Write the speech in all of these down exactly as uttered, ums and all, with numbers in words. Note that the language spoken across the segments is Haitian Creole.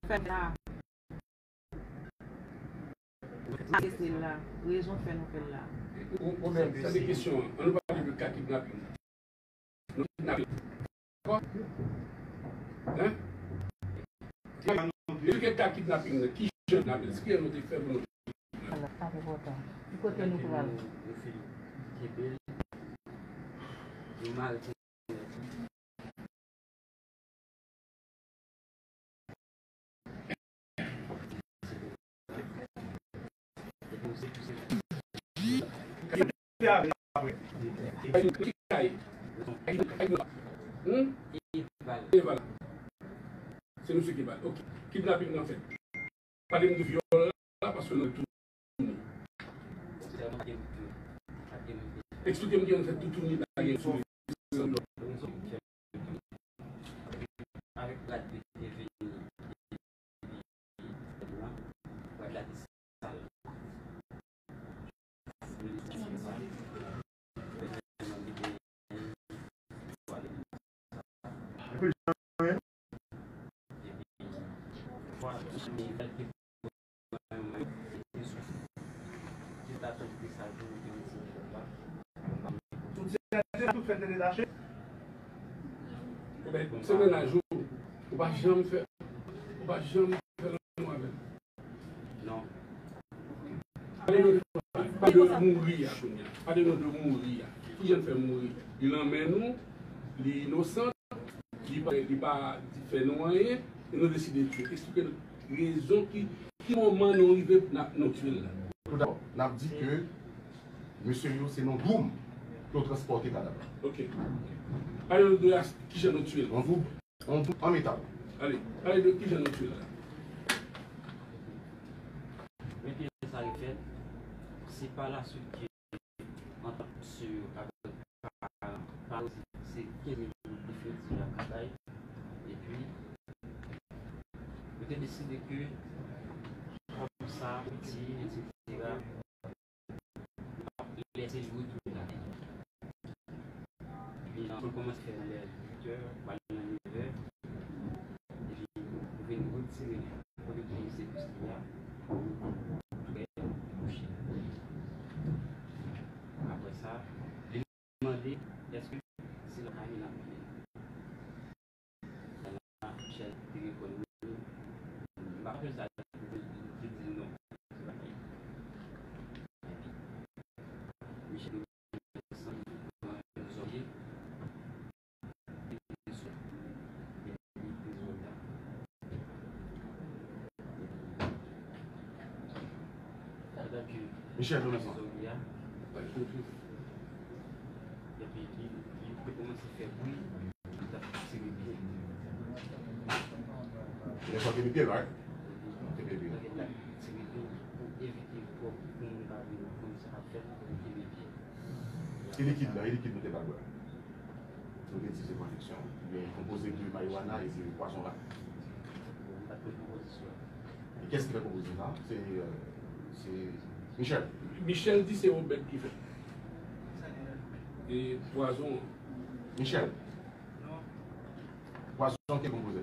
fè la. Sa se la. Rezon fè nou fè l la. Ou, ou menm, sa se kesyon an. An nou pale de ka kidnaping. Nou kidnape. Dakò? Hein? Depi ke ka kidnaping nan, ki jan kidnaping, ki jan nou te fè pou nou. Alò, sa te pòtan. Ki kote nou pral? Nou fin kenbe l, nou mare l. Hmm? Eval. Se misye ki eval. Ok. Kidnaping nan fèt. Pale m de vyòl la, paske nou tounen. Eksplike m kijan nou fè toutouni pa gen sou. Avèk rad li te vini depi rad la te sal. Ou di a tout fè te detache. Ou pa janm fè, ou pa janm fè lanmou avè l. Non. Pale nou de, pale de mouri a kounye a. Pale nou de mouri a. Ki jan l fè mouri? Li nan men nou, li inosan, li pa, li pa fè nou anyen, e nou deside tiye. Eksplike nou rezon ki, ki moman nou rive n ap, nou tiye l la. Toudabò, n ap di ke mesye yo se nan dwoum ke yo transpòte kadav la. Ok. Pale nou de as-, ki jan nou tiye l. Nan dwoum. An, an metal. Ale, pale de kijan nou tiye l la. Men kijan sa refèt, se pa laswit ke antant misye yo avèk paran, paran se kenz mil goud li fè di lakay, epi yo te deside ke kòm sa, piti, etsetera, lè se li retounen lakay li. Epi, nou kòmanse fè nan lè uit è, pral nan nevè. Epi, nou vin retire li kote polis te plis li a. Prè, li kouche. Apre sa, li mande, èske se lakay li n ap mennen l? Michel te reponn wi. M pa konn sa li di non. Michel te santi zòrye. Michel, nou menm. Epi li, li te kòmanse fè bri, li t ap tire pye. Lè sa w tire pye l, right? Tire pye l. Li t ap tire pye l pou evite pou moun pa vin konn sa k ap fèt, pou li tire pye l. E likid la, e likid nou te ba l bwè? Nou te di se pwodiksyon, oubyen konpoze de marijuana e de pwazon la. Bon, m pa t konn konpozisyon. E kiyès ki fè konpozisyon sa? Se, euh, se Michel. Michel di se Obed ki fè. E pwazon an. Michel. Pwazon ki konpoze.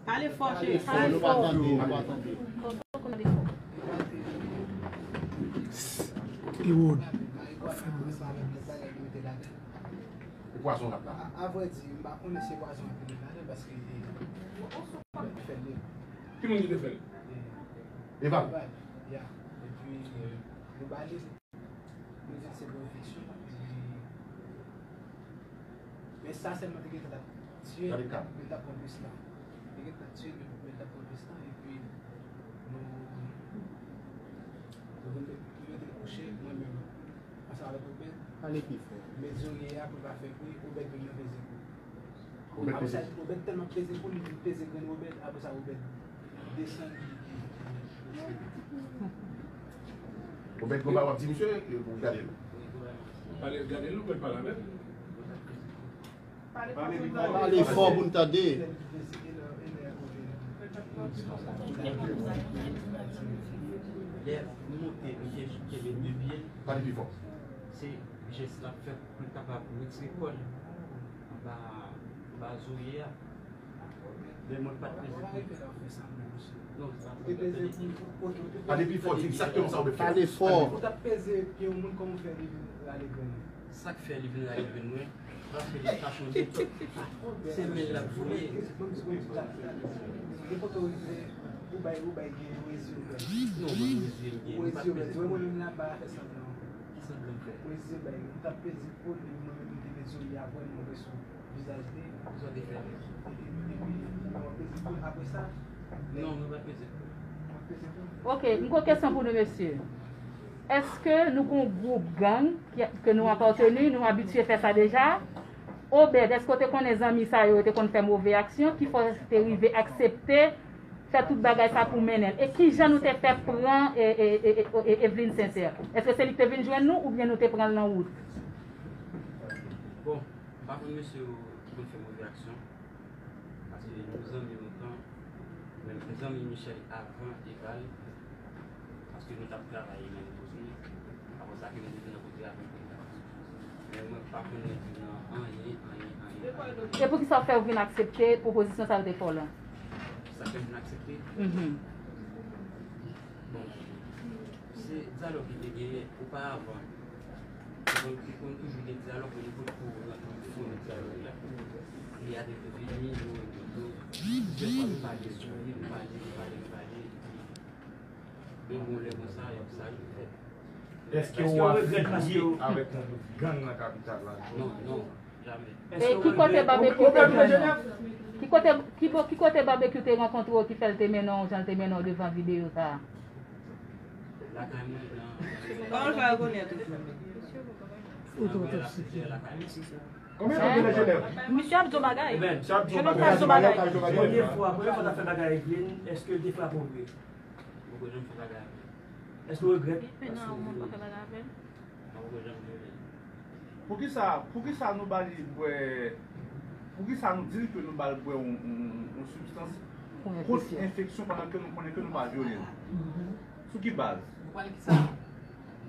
Pale fò, cheri. Pale fò. Pale fò. Pale fò. E pwazon rap la. A, avrèdi, m pa konnen si pwazon ap vin ladan paske, e, fè l. Ki moun ki te fè l? Eval. Eval, ya. Epi, e, nou ba li, nou di l se pwodiksyon, epi, men sa sèlman te gentan t ap tiye, men l t ap pran plis tan. Te gentan tiye, men l t ap pran plis tan, epi nou, nou vin met, nou mete l kouche, mwen menm. Ansanm avèk Obed. Pale pi fò. Met zorye a pou l pa fè bri, Obed menm nan peze kou. Obed peze. Apre sa, Obed tèlman peze kou, li vin peze grenn Obed, apre sa, Obed desann. Obed, konba w ap di misye, e pou gade l. Pale, gade l, ou pral pale avè l. Pale fò pou n tande. Lè m monte, misye kenbe de pye l. Pale pi fò. Se jès l ap fè pou l kapab retire kò l. Ba, ba Zoe a. Men mwen pa t peze pou. Non, sa pa t peze pou. Pale pi fò, di egzakteman sa w vle fè. Pale fò. Ou t ap peze pye yon moun, kòman w fè li vin rale grenn ou? Sa k fè li vin rale grenn mwen, paske li pa konnen se men l ap voye. Bon, bon, bon, bon. Depi kote w rive, ou bay, ou bay gen yon reziye w pèdi. Non, mwen reziye m gen. Ou reziye w pèdi. Mwen menm la, m pa fè sanblan. Ki sanblan m fè? Ou reziye w bay. M t ap peze kole, mwen menm m te met Zoe a vrèman vre sou vizaj li. Sa w te fè? Epi, epi, ou peze kole apre sa? Non, mwen pa t peze kole. Ou pa t peze kole? Ok, m gon kesyon pou nou, mesye. Èske nou gon gwoup gang ki, ke nou apateni, nou abitye fè sa deja? Obed, èske w te konnen zanmi sa yo, yo te konn fè move aksyon, ki fè w te rive aksepte fè tout bagay sa pou mennen l? E kijan nou te fè pran, e, e, e, e, e, Evelyne Sincère? Èske se li ki te vin jwenn nou, oubyen nou te pran l nan wout? Bon, m pa konn mesye yo ki konn fè move aksyon. Paske nou zanmi lontan, men m zanmi Michel avan Eval, paske nou t ap travay menm kote, apre sa ke nou te vin nan kote avèk Eval. Men mwen pa konn rete nan anyen, anyen, anyen, anyen. E poukisa w fè w vin aksepte pwopozisyon sa yo te fè w lan? Sa fè m vin aksepte? Mhm. Bon, se dyalòg ki te genyen oparavan. Donk, li konn toujou gen dyalòg, men li potko rantre nan fon dyalòg la. Li a te vini, nou rankontre. Plizyè fwa nou pale sou li, nou pale, nou pale, nou pale. Epi, gen yon lè konsa, y ap sa rive fèt. Èske w afilye avèk yon gwoup gang nan kapital la? Non, non, jamè. E ki kote Babekyou te jwenn ou? Ki kote, ki bo-, ki kote Babekyou te rankontre w ki fè l te mennen w jan l te mennen w devan videyo sa a? Lakay mwen nan. Kòman l fè rekonèt ou? Ou twò tòksik. Konbyen tan w gen nan Jenèv? Misye ap di yon bagay. Misye ap di yon bagay. Premye fwa, premye fwa w t ap fè bagay ak Evelyne, èske l te frape w vre? Mwen poko janm fè bagay avè l. Èske w regrèt? Depi nan yon moun pa fè bagay avè l. Mwen poko janm rele l. Poukisa, poukisa nou ba li bwè, poukisa nou di li ke nou ba l bwè yon, yon, yon sibstans kont enfeksyon pandan ke nou konnen ke nou pa vyole l? Sou ki baz? Nou ba l kisa?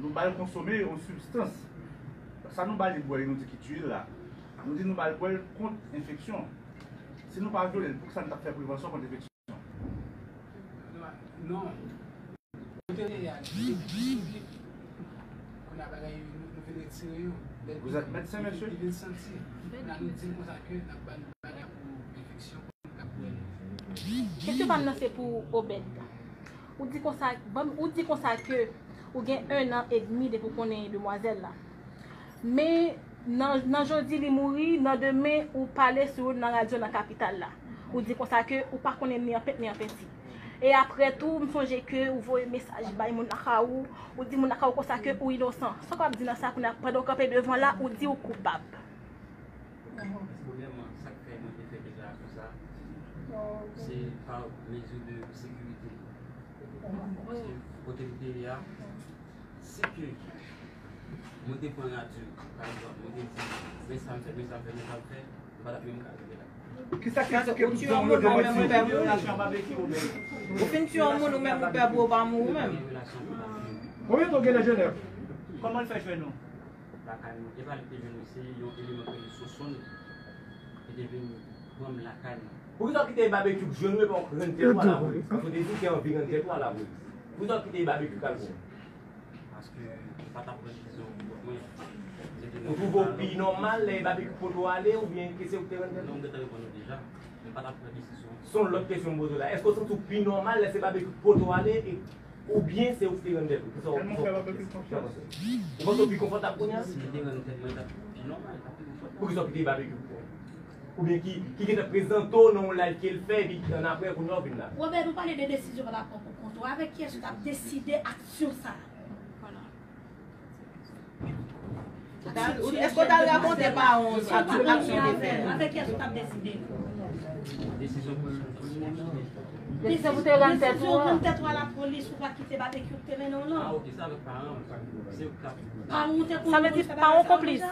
Nou ba l konsome yon sibstans. Sa nou ba li bwè, nou di ki tye l la. Nou di nou ba l bwè l kont enfeksyon. Si nou pa vyole l, poukisa nou t ap fè prevansyon kont enfeksyon? Non. Kote l ye a, li te piblik. Kounye a bagay yo, nou, nou vin retire yo. Lè l vin santi. Kounye a nou di l konsa ke n ap ba l bagay pou enfeksyon, pou l ka bwè l. Kesyon pa m nan se pou Obed. Ou di konsa, ban m, ou di konsa ke ou gen en an edmi depi w konnen demwazèl la. Men nan, nan jodi li mouri, nan demen ou pale sou yo nan radyo nan kapital la. Ou di konsa ke ou pa konnen ni an pent ni an penti. E apre tou, m sonje ke ou voye mesaj bay moun lakay ou, ou di moun lakay ou konsa ke ou inosan. Sa w ap di nan sa kounye a, pandan w kanpe devan la, ou di ou koupab? Premyèman, sa k fè mwen te fè deklarasyon sa, se pa mezi de sekirite. Paske kote m te ye a, si ke mwen te pran radyo, pa egzanp, mwen te di, men sa m fè, men sa m fè, men sa m fè, m pa t ap menm ka rive la. Kisa ki, ki, ki, ki, ou fin tiye yon moun, ou menm ou pè pou ou pa mouri ou menm. Konbyen tan w gen nan Jenèv? Kòman l fè jwenn ou? Lakay mwen. E pa li te jwenn mwen, se yon eleman ki rele Sonsonn ki te vin pran m lakay mwen. Poukisa w kite Babekyou jwenn ou epi w rann tèt ou a lapolis? Paske w te di w te anvi rann tèt ou a lapolis. Poukisa w kite Babekyou k al pran w? Paske m pa t ap pran desizyon pou kont mwen. Ou twouve w pi nòmal lè Babekyou pote w ale oubyen ke se ou ki te rann tèt ou? Non, m gentan reponn ou deja. M pa t ap pran desizyon. Se yon lòt kesyon m poze w la. Èske w santi w pi nòmal lè se Babekyou ki pote w ale e Oubyen se ou ki te rann tèt ou? Kisa w, kisa w, kisa w panse? Ou panse w pi konfòtab kounye a? Si m te rann tèt mwen, t ap pi nòmal, t ap pi konfòtab. Poukisa w kite Babekyou pou kont ou? Oubyen ki, ki gentan prezante w nan yon live ke l fè, epi annapre, kounye a w vin la? Robert, ou pale de desizyon w t ap pran pou kont ou. Avèk kiyès ou t ap deside aksyon sa a? Èske w t al rakonte paran w sa tout aksyon w te fè? Avèk kiyès ou t ap deside? Desizyon pou, desizyon pou te rann tèt ou an. Desizyon rann tèt ou a lapolis, ou pa kite Babekyou te mennen w lan. Ah, ok, se avèk paran m. Se yo k t ap. Paran w te konn, sa vle di paran w konplis.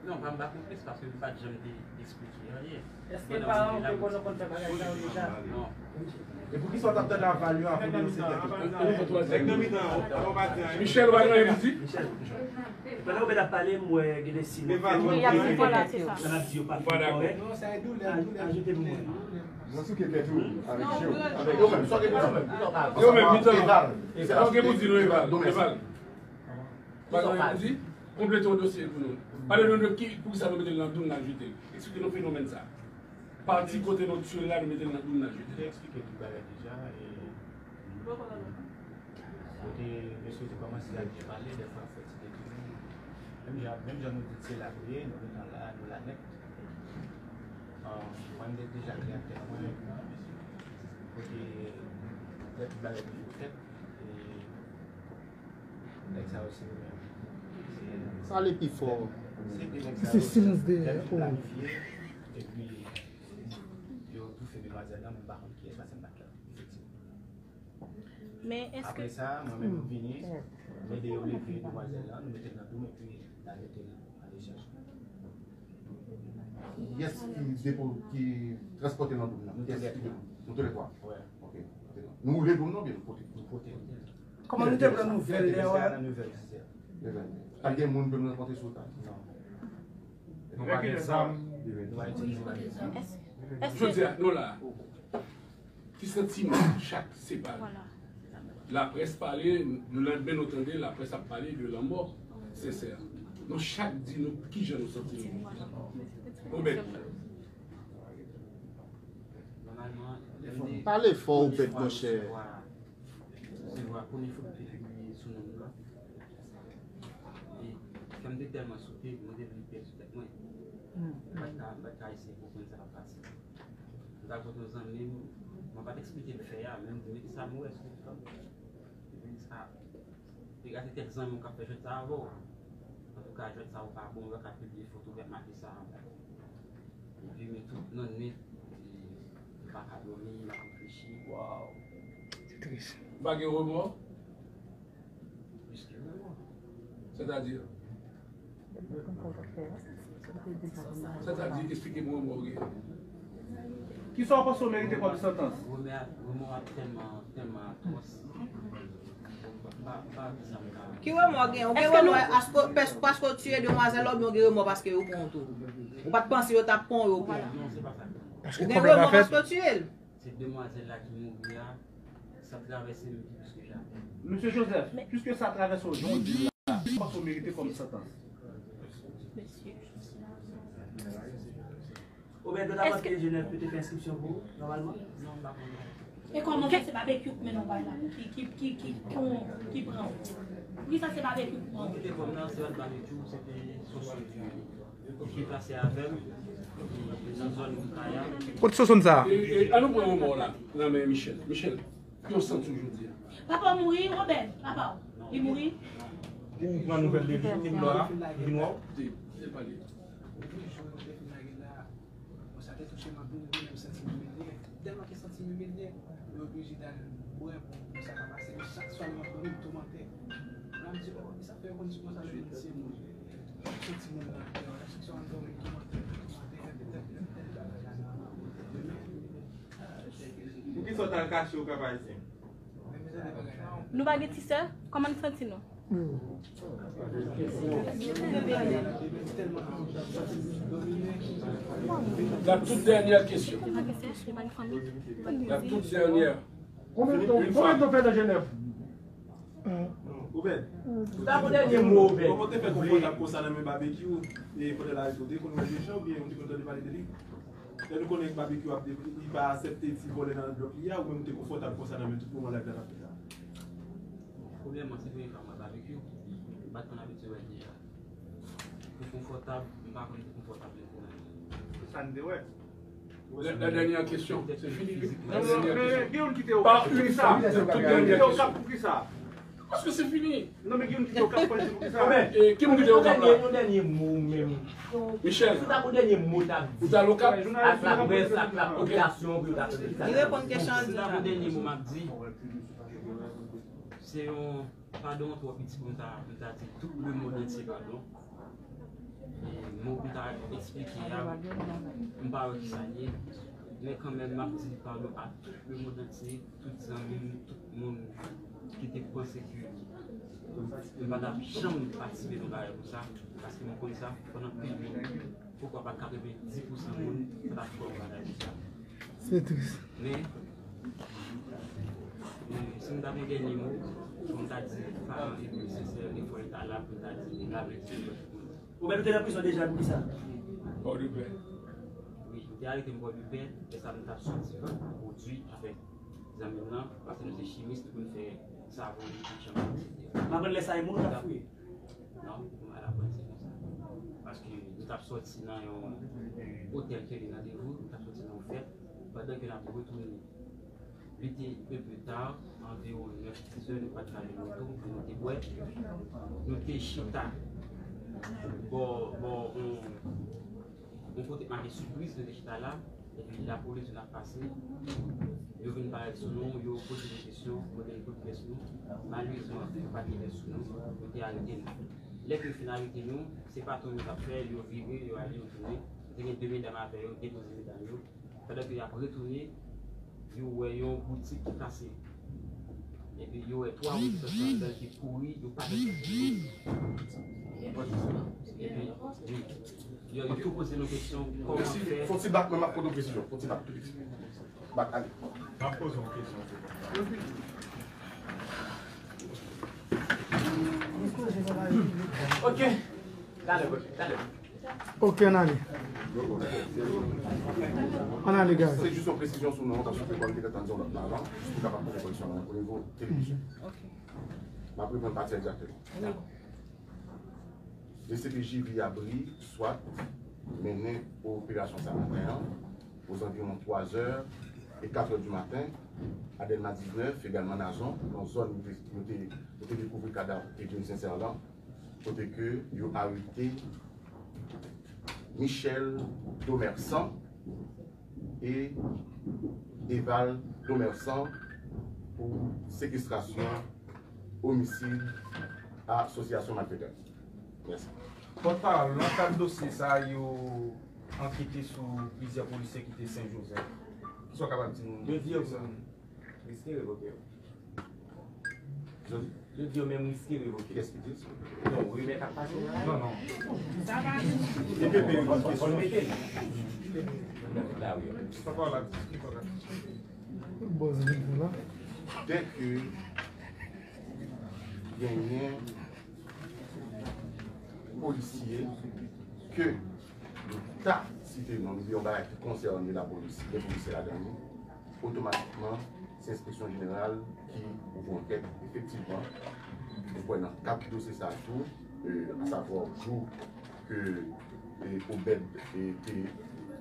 Non, pa m pa konplis paske m pa t janm te eksplike anyen. Èske paran w te konn konn fè bagay sa yo deja? Non. E poukisa w t ap tande aval yo avan de yo se tèt ou? Michel, ou pa gen anyen pou di? Pandan Obed ap pale, m wè gen de siy nan fè m. Jan n ap di yo pa fin kòrèk. Ajoute pou mwen. Mwen souke tèt ou avèk je w. Avèk yo menm, sa w gen pou di? Yo menm, mitan. Sa w gen pou di nou, Eval? Eval. Bagay yo di, konplete yon dosye pou nou. Pale nou de ki, poukisa nou mete l nan doum n al jete l. Eksplike nou fenomèn sa. Pati kote nou tire l la, nou mete l nan doum n al jete l. Te eksplike tout bagay deja. E kote mesye te kòmanse ap byen pale, dèfwa fè ti detounen. Menm jan, menm jan nou di se la nou ye, nou gentan la, nou la nèt. Mwen, m te deja klè ak tèt mwen kote lè tout bagay te fèt. E Nèg sa yo se yo menm. Pale pi fò. Se de nèg sa yo se yo menm ki planifye epi yo toufe demwazèl lan, men m pa konn kiyès paske m pa t la. Efektivman. Men èske. Apre sa, mwen menm m vini, m ede yo leve demwazèl lan, nou mete l nan doum epi n al mete l an dechaj. Kiyès ki depo, ki transpòte l nan doum nan? Kiyès ki depo? Nou toulètwa? Wi. Ok. Nou ouvè doum nan oubyen nou pote? Nou pote. Kòman nou te pran nouvèl lè a? Nouvèl. Pa t gen moun pou nou rankontre sou wout la? Non. Nou pa gen zam. Jodi a, nou la. Ki santiman chak separe? Laprès pale, lelandmen nou tande laprès ap pale de lanmò Sensè. Nou chak di nou kijan nou santi nou. Obed. Pale fò, Obed, monchè. Resevwa premye foto ki sou non m nan. E kè m te tèlman sote, mwen te vle pèdi tèt mwen. M pa t ka, m pa t ka eseye konprann sa k ap pase. M t al kote yon zanmi m, mwen pa t eksplike l fè a, men m di, men kisa m wè sou ekran? Epi sa, degaje kèk zanmi w k ap fè jwèt sa avè w. Antouka, jwèt sa yo pa bon, yo ka pibliye foto w k ap make sa. Epi, men tout nan nwit, m pa ka dòmi, m ap reflechi. Waw. Se tris. Ou pa gen remò? Plis ke remò. Sètadi? Sètadi, eksplike m remò w genyen. Kisa w panse w merite kòm santans? Remò a tèlman, tèlman atwòs. Ki remò w gen? Ou gen remò paske w tiye demwazèl la oubyen w gen remò paske yo pran w tou? Ou pa t panse yo t ap pran w, yo pran w? Ou gen remò paske w tiye l? Se demwazèl la ki mouri a, sa travèse m pi plis ke jamè. Mesye Joseph, piske sa travèse w jan w di l la, kisa w panse w merite kòm santans? Obed, nou ta panse ke Jenèf yo te fè enskripsyon pou ou, nòmalman? Non, m pa konnen. E kòman fè se babekyou k mennen w bay la, ki, ki, ki, ki, ki pran w? Poukisa se babekyou k pran w? Mwen kite kò m nan, se pa t babekyou, se te Soso ki deplase avè m nan zòn Wout Kaya. Kote Soso m sa a? E, e, ann nou pran yon mò la nan men Michel. Michel, ki w santi w jodi a? Papa w mouri, Obed, papa w. Li mouri? Ou pran nouvèl de li, li mò a, li vin wè w? Koute, koute pale. Mwen sa te touche m anpil, mwen menm santi m imilye. Tèlman ke santi m imilye, mwen oblije t al bwè pou, pou sa pa pase. Men chak swa m ap dòmi, m toumante. Lè m di, oh, e sa fè yo konn di konsa lè moun se moun. M santi moun nan atè, chak swa m dòmi, m toumante, m toumante, rèpete, rèpete bagay la nan, nan, nan, nan, Poukisa w t al kache o Kap Ayisyen? Nou pa gen ti sè? Kòman n santi nou? La toute dernière question. La toute dernière. Konbyen tan w fè nan Jenèf? Obed, ou ta pou dènye mo, Obed. Kòman w te fè konfòtab konsa nan men Babekyou? E pandan l arete w, te konn wè deja oubyen ou te konn tande pale de li? Lè nou konnen Babekyou ap de, li pa aksepte ti vòlè nan blòk li a, ou menm ou te konfòtab konsa nan men tout moman live la t ap fèt la? Premyèman, se premye fwa m wè Babekyou, m pa t konn abitye wè l deja. Pou konfòtab, m pa konn pou konfòtab menm pou mwen. Se sa n te wè. La, la dènyè kesyon, se fini wi. La dènyè kesyon. Pa une fwa, tout dènyè kesyon. Paske se fini. Non, men gen youn ki te Okap, mwen di pou ki sa. E, ki moun ki te Okap la? Yon dènye mo menm. Michel. Si w ta pou dènye mo w t ap di. Ou t al Okap? Ak laprès, ak lapopilasyon pou yo ta tande sa. Li reponn kesyon an. Si w ta pou dènye mo m ap di, se yon padon twò piti pou m ta, pou m ta di tout lemond antye padon. E mo m ta eksplike a, m pa wè ki sa l ye, men kanmenm, m ap di padon a tout lemonn antye, tout zanmi m, tout moun ki te panse ke m pa t ap janm patisipe nan bagay konsa, paske m konn sa pandan anpil moun, poukwa pa katrevenndis pousan moun, sa t ap fè yon bagay konsa. Se tris. Men, men, si m ta gen dènye mo, fò m ta di paran epi sensè, e fò l ta la pou l ta di, lave ti. Ou menm ou te nan prizon deja pou kisa? Pòdepè. Wi, yo te arete m Pòdepè, lè sa m t ap sòti pwodui avèk zanmi m lan, paske nou se chimis, nou konn fè savon, epi chanpay, etsetera. M aprann lè sa e moun ou t ap fouye? Non, m pa t aprann se konsa. Paske nou t ap sòti nan yon otèl ke li nan Devou, nou t ap sòti nan yon fèt, pandan ke n ap retounen. Li te un peu tard, anviwon nèf, dis è, nou pa t ka jwenn moto, men nou te bwè. Nou te chita bò, bò, yon, yon kote k make Sipriz, nou te chita la, epi lapolis vin ap pase. Yo vin parèt sou nou, yo poze nou kesyon, mande nou kote pyès nou. Malerezman, yo pa t gen pyès sou nou, yo te arete nou. Lè ke yo fin arete nou, se patwon yo t ap fè, yo vire, yo ale, yo tounen. Yo te gen de medam avè yo, depoze medam yo. Pandan ke y ap retounen, yo wè yon boutik ki kase. Epi yo wè twa rezotan ladan ki kouri, yo pa t. Epi, wi. Yo, yo tou poze nou kesyon, kòman fè? Fon ti bak, mwen m ap poze yon kesyon. Fon ti bak, tou piti. Bak, ale. M ap poze yon kesyon. Ok. Talè, talè. Ok, ann ale. Ann ale, guys. Se jis yon presizyon sou non an, paske kòm te gentan di yon lòt non avan, jis pou kapab poze koreksyon nan o nivo televizyon. M ap reprann pati a egzakteman. D C P J V Abri, swat, mennen operasyon sa maten an, ozanviwon twa zè e kat è di maten, a Dèlma diznèf, egalman Nazon, yon zòn nou te, nou te, nou te dekouvri kadav Edwin Sincère lan, kote ke yo arete Michel Domersan e Eval Domersan pou sekestrasyon, omisid, asosyasyon malfetè. Mèsi. Pòtpawòl, nan kad dosye sa a, yo ankete sou plizyè polisye ki te Sen Jozèf. Kisa w kapab di nou? Yo di yo riske revoke yo. Yo di yo menm riske revoke. Kiyès ki di sa? Non, rimè k ap pase la. Non, non. Li pete revokasyon. Li pete. Sa pa la, li pa la. Bòz vin pou la. Dèke genyen polisye ke nou ta site non, nou di yon bagay ki konsène lapolis, gen polisye ladan li, otomatikman, se enspeksyon jeneral ki ouvri ankèt. Efektivman, nou kwè nan kad dosye sa a tou, e, asavwa jou ke, e, Obed, e, te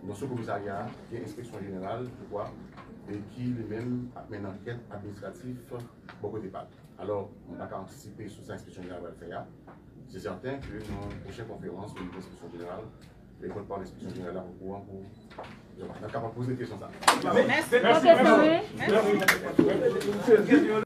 nan sou komisarya a, gen enspeksyon jeneral, je crois, e ki li menm ap mennen ankèt administratif bò kote pa l. Alò, mwen pa ka antisipe sou sa enspeksyon jeneral pral fè a. Se sèten ke nan pwochen konferans o nivo enspeksyon jeneral, e pòtpawòl enspeksyon jeneral la okouran pou, n ap kapab poze kesyon sa a. Mèsi. Mèsi.